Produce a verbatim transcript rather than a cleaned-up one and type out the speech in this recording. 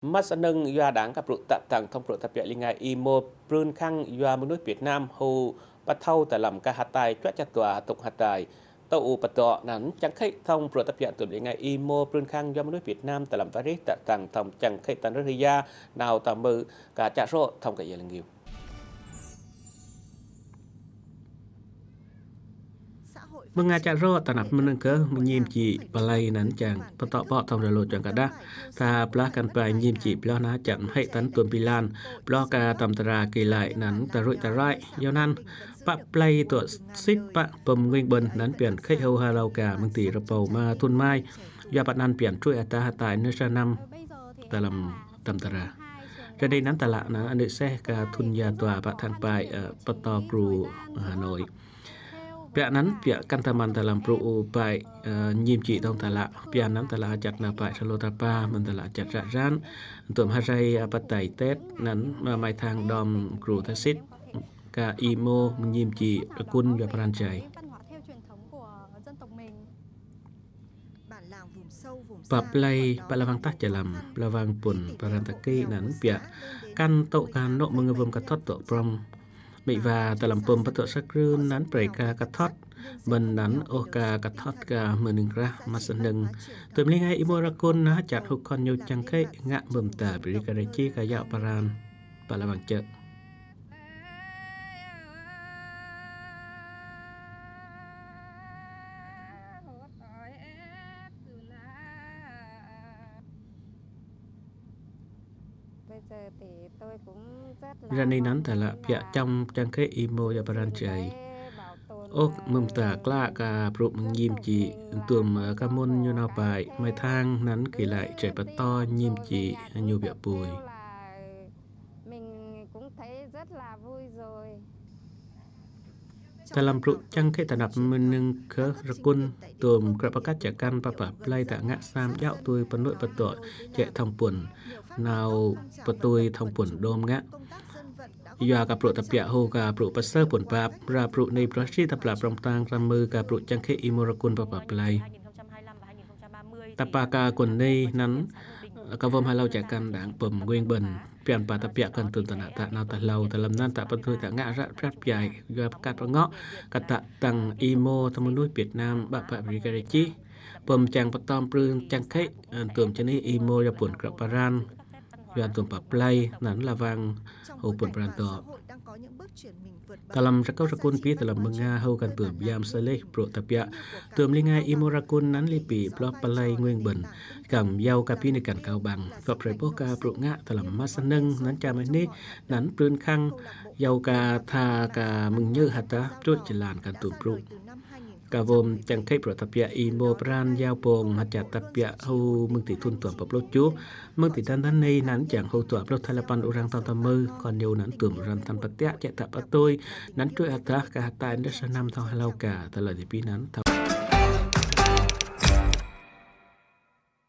Masa nâng yua đảng ka bruă tă tăng thông bruă ta pia li ngai imo prưn khăng yua mnuih Việt Nam hu pă thâu ta lăm ka hatai chuă cha tua tung hatai. Tâu u pă tŏ năn chăng khĕ thông bruă ta pia tuôm li ngai imo prưn khăng yua mnuih Việt Nam ta lăm varih tă tăng thông chăng khĕ ta nrơ hia nau ta mơ ka chă rŏ thông ka ia lưng iu. Mơ̆ng nga chă rŏ ta năp mơnơ̆ng kơ mơñim či plei năn chăng pơtŏ pŏ thông ralo chăng kơđah. Ta blah kăn pai ñim či blah na chăng hĕ tăn tuôm pilan. Blah ka tăm tara ki lai năn ta ruih ta rai. Yua năn pă plei tŏ sĭt pă pơm nguêng ƀơ̆n năn pian khĕ hâu ha lau ka mơ̆ng ti rơpâu ma thun mai. Yua pă năn pian truih ata hatai nơ sa năm ta lăm tăm tara. Ră anei năn ta lă năn anei seh ka thun ya tua pă thăng pai pơtŏ kru Hà Nội. Pia năn pia kăn ta măn ta lăm pru u pai ñim či thông ta lă. Pia năn ta lă chăt na pai sa lô ta pa mơ̆n ta lă chăt ră ran. Tuôm ha rai pă tai Tết năn ma mai thăng đom kru ta sĭt. Ka imo mơñim či rơkun yua pran jai. Pă plei pă lavang tah cha lăm lavang pŭn pran ta ki năn pia kăn tŏ ka nŏ mơ̆ng vơm ka thŏt tŏ prŏng. Mĭ va ta lăm pơm pơtŏ sa krưn năn prei ka ka thŏt. Mơ̆n năn ôh ka ka thŏt ka mơnơ̆ng krah masa nâng. Tuôm li ngai imo rơkun na chăt hu khŏn ñu chăng khĕ ngă mơ̆m ta bri ka rê chi ka yă pran pă lavang chơ. Ră anei năn ta lă pia chăm chăng khĕ imo yua pran jai. Ôh mơ̆m ta klă ka pru mơñim či tuôm ka mŭn ñu nao pai mai thăng năn ki lai jai pơtŏ ñim či ñu pia pui. Ta lăm pru chăng khĕ ta năp mơnơ̆ng kơ rơkun tuôm kră pơkăt chă kăn pă pă plei ta ngă sam jao tui pơnui pơtŏ chĕ thông pŭn nau pơtui thông pŭn đom ngă. Yua ka pru ta pia hu ka pru pơsơ pŭn pap ra pru nei bruă si ta pla prong tang ra mơ ka pru chăng khĕ imo rơkun pă pă plei. Ta pa ka kun nei năn ka vơm ha lau chă kăn đảng pơm nguêng ƀơ̆n. Pian pă ta pia kăn tuôm ta nă ta nau ta lau ta lăm năn ta pơtui ta ngă ră prat piai yua pơkăt pơngŏ ka tă tăng imo ta mnuih Việt Nam ƀă pă bri ka rê chi. Pơm chăng pơtŏm prưn chăng khĕ tuôm chăn ih imo yua pŭn kră pran. Yua tuôm pă plei năn lavang hu pŭn pran tŏ. Ta lăm rơkâu rơkun pi ta lăm mơnga hu kăn tuôm biam sa leh pru ta pia. Tuôm li ngai imo rơkun năn li pi blah plei nguêng ƀơ̆n. Kăm yau ka pi ni kăn kau bang. Tŏ prei pô ka pru ngă ta lăm masa nâng năn cha mai ni năn prưn khăng yau ka tha ka mơ̆ng ñu hă ta truih jơlan kăn tuôm pru. Ka vơm chăng khĕ pru ta pia imo pran yao pông ha chă ta pia hu mơ̆ng ti thun tuôm pă pluh chu. Mơ̆ng ti tăn tăn nei năn chăng hu tuôm pluh tha la păn urang tăn ta mơ khŏn ñu năn tuôm urang tăn pă tiă chĕ ta pơtui năn truih hă ta ka hatai nơ sa năm thong ha lau ka ta lơ ti pi năn thong